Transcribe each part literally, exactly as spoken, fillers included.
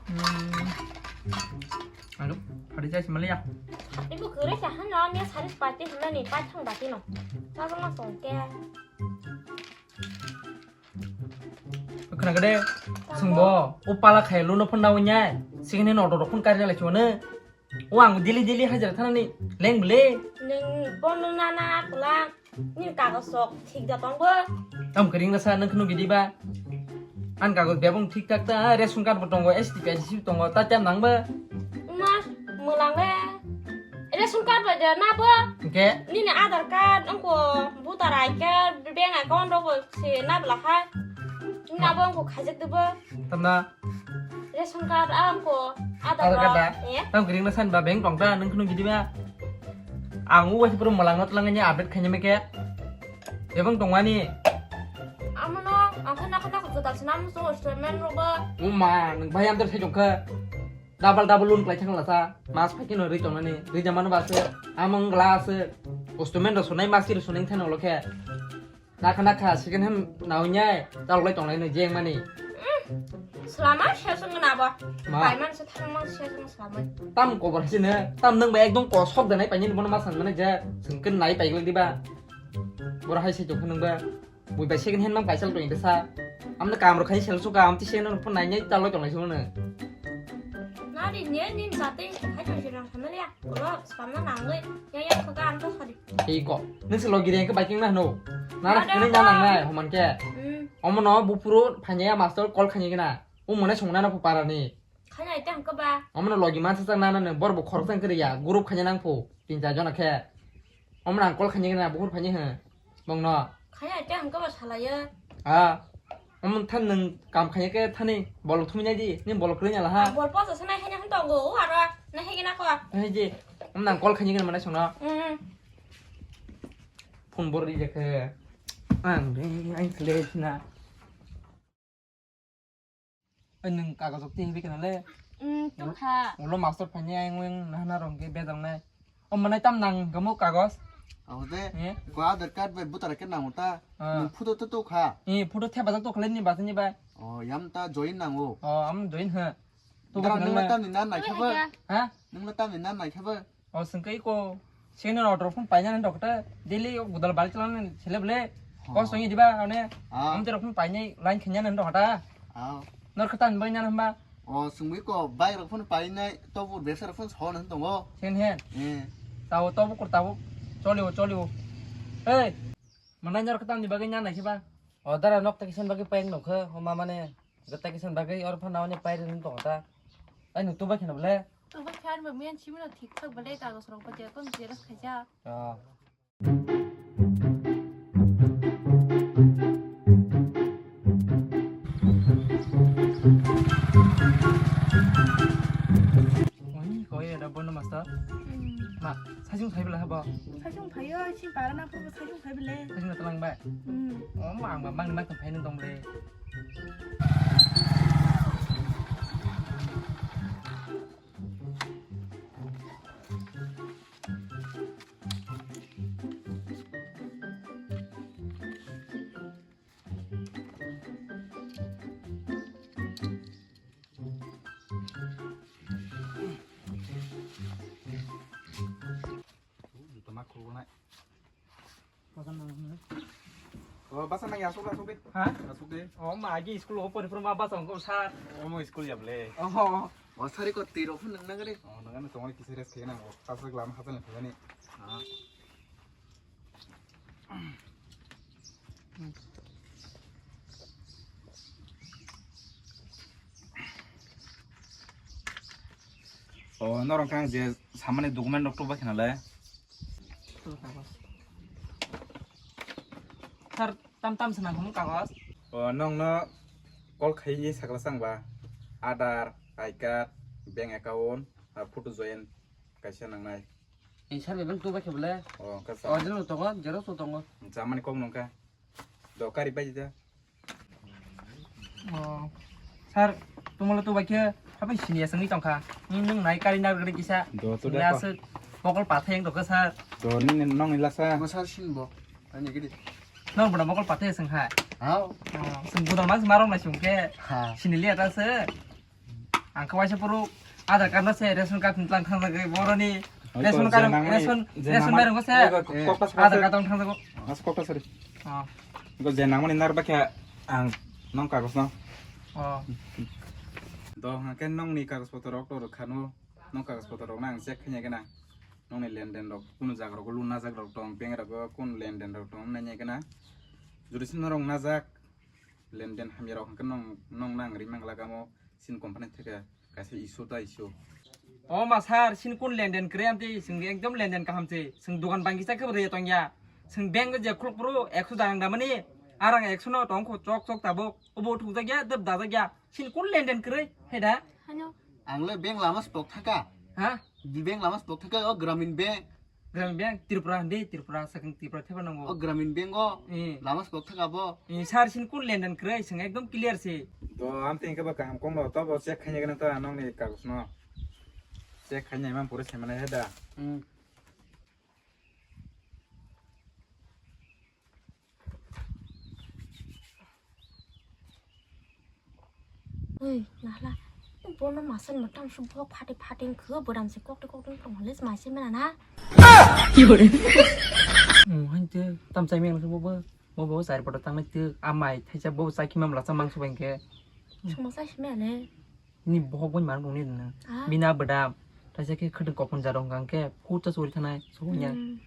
Hmm. Alo, hari jai simaliya. Ibu kere sa hano, mi sari sepati hano ni, pai thang bati no. Sa sama songke. Khna gede, sungbo, o pala khai luno phone na unyai. Sikini no doro phone kari na lai chone. O ang daily daily hajira thanani leng bele. Neng phone nung nana kulang. Nini kagos sok thik da tongbo. Tam kering rasa nang khnu gidi ba. An kagos bebong thik thak ta, ration card bo tongo, S T P I D C tongo, ta cham nang ba. Mas mulang le. Ration card ba da na bo. Oke. Nini Aadhaar card, angko voter I D card, bank account rok bo se na bla hai. Nini abo angko khajak de bo. Tamna. Ration card angko Aadhaar Aadhaar card ba. Da? Eh? Tam kering na san ba bank tong ta nang khnu gidi ba. Ang uwa si pura malang not langanya update khanya meke. Ebang tongani. Amono, angko nako nako jota sinam so statement roba. Uma, nang bayam ter sai jongkha. Double double loan klai thang lasa. Mas phakino ri tongnani. Ri jamano base. Amang glass. Statement ro sunai mas ri sunai thang lokhe. Nakha nakha second hand naunyai, talok lai tonglai no jeng mani. Slama sesong na ba. Ma. Pai man se thang man sesong slama. Tam kobor sini, tam nang ba ekdom kosok danai paini bono masang mane je, sengken nai pai glak diba. Boro hai se jokha nang ba. Bui bai second hand mang paisal tong desa. Amna kam rok khai sel suka, amti second hand phone nai nai talok tonglai sunu. Nari ne nin bate hai tong sirang family ya. Boro spamna nangoi. Ya ya khoga anto sari. Iko, nung se logi rengke biking na hano. Nara kini na nang nai homan ke. Hmm. Omo no bupuru phanya master call khanya gina. O mone songna na para ni. Khanya ite hangke ba. Omo no logi man sa na na bor bo khorok sang kiri ya. Group khanya nang phu. Tin char jona khe. Omo nang call khanya gina bukur phanya he. Bongno. Khaya te ang kaba salaya. Ah. Omo than nang kam khanya ke thani bolok thumi nai di. Ni bolok kri nyala ha. Bol posa sanai khanya han tongo. O aro na hegi na ko. Hai ji. Omo nang call khanya ke mana songno. Mm. Phone bor di je ke. Ang dei ang kle na. Ai, nwng kagojok twi hibi kana le? Mm, tongkha. Ulo master phaini ayang oyang nahana rong khe bejak nai. O manai tam nang gamo kagoj? Abo de, eh? Ko Aadhaar card bai voter card nango ta. Ah. Nwng photo to tokha. Eh, photo thepajak tokha le ni basa ni bai. O, yam ta join nango. O, am join ha. To dara ba nwng nang tam ni nan nai khaba? Ha? Nwng tam ni nan nai khaba? O sengkai ko senior order phone paina nang dokta daily o gudal balik chalan sele bele. Ho. Kos songi diba one. Ah. Am jero phone paina line khanya nang dokta. Ah. Nor khatan bai nang hamba. O sengwi ko bike rok phone paina to bu besa rok phone so nang tongo. Sen hen. Eh. Tao to bu kur tao. Choli o choli o. Hey. Manai nor khatan ni bagai nang nai khiba. O dara nok ta kisan bagai paing nokha. O mamane. Gata kisan bagai or phana oni pairi nung tong ta. Ai nung tubai kheno bole. Tubai khan ba men chimino thik thak bole kagos rok ba je kon jeros khaja. Ah. Oi, koi ada bono master. Hmm. Ma, sajung phai bela habo. Sajung phaio, si parana purbo sajung phai bele. Sajung na talang bai. Hmm. Oh, ma, ma, mang, mang, phai nung dong bele. Toma khulnai. O, basa nang asuk, asuk de. Ha? Asuk de. O, ma agi school o pori pori ma basa ko sir. Omo school ya bole. Oho. O sari ko tiro phun nang nagari. O, nang ano tongoi kisa rest khena o. Asuk lam hasan khani. Ha. O, norok kang je samani document rok tubai khna le. Sir, tam tam swnam hwn kagos? O, nokno call khaiwi sakla chang ba. Aadhaar, I card, bank account, ar photo join kaisa nangnai. Ni sir, bebak tu ba khe bole? O, kasa. Original tongo, xerox bo tongo. Chamani kok nungkha. Do kari pai da. O, sir, tumolo tu ba khe, habai sini aswngwi tongkha. Ni nung nai kari na gari kisa. Do to sini da ko. Aswk bokol pathai ang dokha, sir. Do ni nong ilasa. Mo sir sin bo. Ani gidi. Nor bada bokol pathai aswng hai. Hao. O, sung budal mas marong na sung ke. Ha. Sini liya ta se. Ang khe waisa phuru Aadhaar card no se ration card ni tlang thang jagwi boroni Oi, ration ko card je nangmani, ration je ration nangmani, mairung ko se oi, ko, eh, kokta sari Aadhaar sari. Card tong thang jago. Mas kokta sari. Oh. Ko je nangmani nar bakhe ang nong kagos no. Oh. Do hake nongni kagos potor rok to rok khano, nong kagos potor rok nang check khaina gana. Nongni lenden rok kunu jaga rok lun najak rok tong, bank rok kunu lenden rok tong nanya gana. Jodi sin norok najak lenden hamya rok hake nong, nong nang ri mangla gamo. Sin company theke kaisa issue ta issue. O ma sir, sin kun lenden kwrwi amtwi, chwng ekdom lenden kaham se. Chwng dogan bangkisa khe bo rwya tongya. Chwng bank o je khuluk phuru ekso darang damani, arang ekso no tong kho chok chok tabuk. Obo thukjakya, dep dajakya. Sin kun lenden kwrwi, he da? Hano. Ang le bank lama spok thaka. Ha? Di bank lama spok thaka, o Gramin Bank. Gramin Bank, Tripura hindi, Tripura, sakang Tripura theba nango. O Gramin Bank o. Eh. Lama spok thaka bo. Eh, sir sin kun lenden kwrwi, sing ekdom clear se. To, amte hingke ba kaham kong no, to bo check khaina gana to anong ni kagos no. Check khaina imam pore se mane heda. Hmm. Oi, nahla. Bono masa ni matang su bok phating phating khe, boram se kokte kokte tong hole, mai se mena na. Hmm, hain te, tam chai meng bo bo, bo bo chai poto tang te, amai thaisa bo chai kimam la chamang su bang ke. Suma chai se mene. Ni bohok bai mang rung ni na. Ah. Bina bwdam. Thaisa khe khwtwng kokon ja rong kang khe, phut ta suri thanai, sunya. Hmm.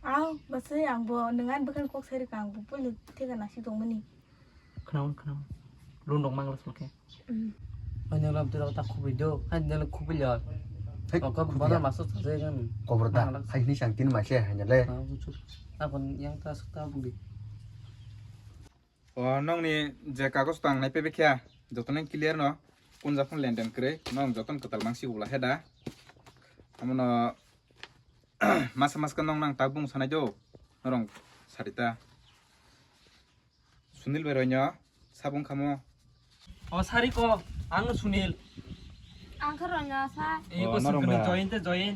Aw, bwsai ang bo nwng ani bwkhani kok sai rwkha, ang bo puila theka nasi tongmani. Khnaon, khnaon. Lun rok mangla sulke. Mm. Ani lam tira ta khubui do, ani dele khubui ya. Hei, kok khubui bono ya. Maso sa jai kan. Kobor da, mangla. Hai ni sang tin mai se, hai le. Ah, buchur. Abon yang ta sukta budi. O, nongni je kagos tang nai pebe kya, joto nang clear no, kun jakhon lenden kwrwi, nong joton kwtal mangsi ula heda. Amono, masa maska nong nang tak bung sanai do, norong sarita. Sunil bai roinyo, sabung khamo. O, sari ko, ang Sunil. Ang khe roinyo sa. E, o, ko norong sungkuni ba. Join te join.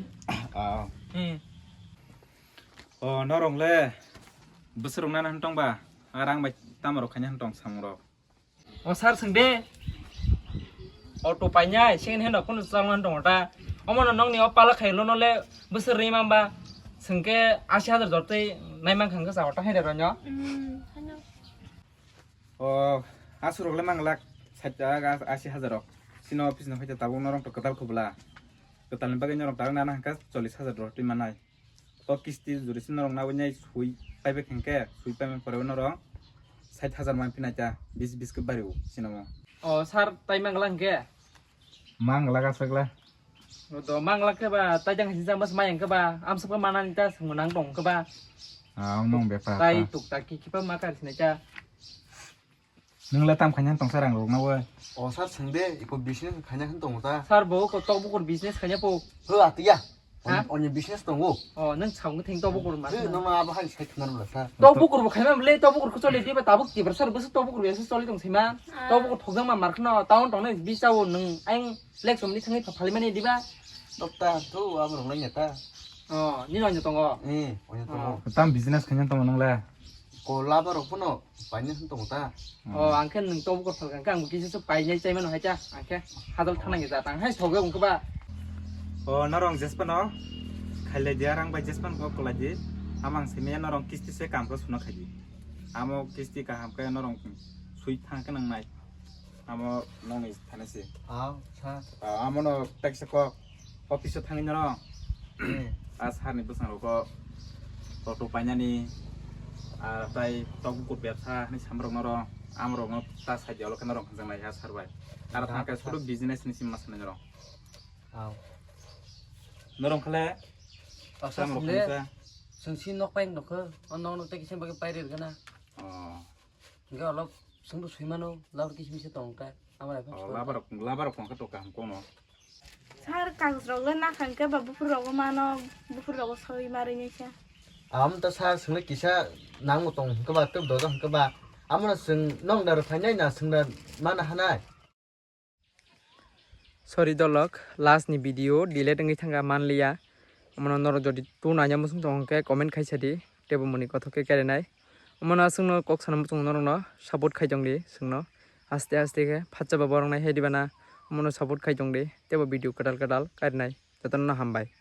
Ah. Hmm. O, norong le, bwswrwng nana hwn tong ba, a rang bai tamo rok khaina hwn tong samung rok. O sir, swng de. Auto painai, second hand rok phano chalna tongo ta. Omo no nongni o pala khailo no le bwswk rwi man ba. Swng khe asi hajar jor twi nai man kha hwnkhe sa auto hai rw no. Hmm, hano. O, aswk rok le mang lak sait ta asi hajar rok. Sino office no hai ta tabuk norok to kwtal khobla. Kwtal ni bagwi norok tabuk nana hwnkhe chollish hajar jor twi manai. O kisti juri si norok nabwi nai sui paibe khe hwnkhe, sui paimani pore norok sait hajar man phinai ta, bis bis khe bari o sinamo. O sir, tai mangla hwnkhe? Mangla ga sakla. O do mangla khe ba, tai jang hisi jang bas mai hwnkhe ba, amsuk khe manani ta swngmo nang tong hwnkhe ba. Ah, nong bepar. Tai ta. Tuk tak ki kipa ma kar sinai ta. Nwng le tam khaina tong sa rang rok na oi. O sir, swng de, iko business khaina hwn tongo ta. Sir, bo ko tok bukur business khaina po. Ho, atiya. Ha? Onyo business tongo. O, nwng sao nwng theng tok bukur mar. He, nwng abo hai sai khna rwla sir. Tok bukur bo khaima le, tok bukur ko choli diba tabuk tibra sir, bwswk tok bukur ya choli tong sima. Ah. Tok bukur thokjak ma mar khno, town tong nai bisa o nwng aing lek som ni thangwi pha phali mani diba. Dokta, to abo rong lai ta. O, ni rong tongo. Eh, onyo tongo. O. Tam business khaina tongo nwng le. Ko labar rok phano painai hwn tongo ta. O, ang khe nwng tobo kothal kha, ang bo kisa se painai chai mano hai ta, ang khe hadal thanang ja tang hai thogo wngkhe ba. O, norong jespa no khailai dia rang bai jespan ko kolai di. Amang simi norong kisti se kam ko suno khai di. Amo kisti kaham khe norong sui thang khe nang nai. Amo nongni thani se. Aw, sir. Ah, amono teksa kok office o thangwi norong. Hmm. Ah, sir ni bwsang rok auto painani, ah, tai tok bukur bebsa ni samrok norong. Amrok no ta sai dialo khe norong khanjang nai ha sir bai. Aro thang khe sir. Sudu business ni sim mas ni norong. Aw. Norong khale. Asa samrok sile. Khangsa. Sengsi nok pai nok khe. O nok nok tei kisa bagwi pai rir gana. Oh. Hingke olop songdo sui mano, labar kisim se tong kha, amo lai phano. Oh, soi labar, labar kong kha to kaham kono. Sir, kagus rok le nakha hingke ba buphur rogo mano, buphur rogo soi ma rwinai sa. Am ta sir, swngle kisa nangbo tong hingke ba, tub dojo hingke ba, amo no swng nong da rwphainai na swng da mana hanai. Sorry dolok, last ni video delete wngwi thangkha manliya. Omono norok jodi tu naina muchung tong khe comment khaisa di, tebo muni kothok khe kerenai. Omono aswkno kok sana muchung norokno support khai tong di, swngno aste aste khe phatsa ba borok nai hai di bana. omono support khai tong di, teibo video kwtal kwtal karinai. Jotono hambai.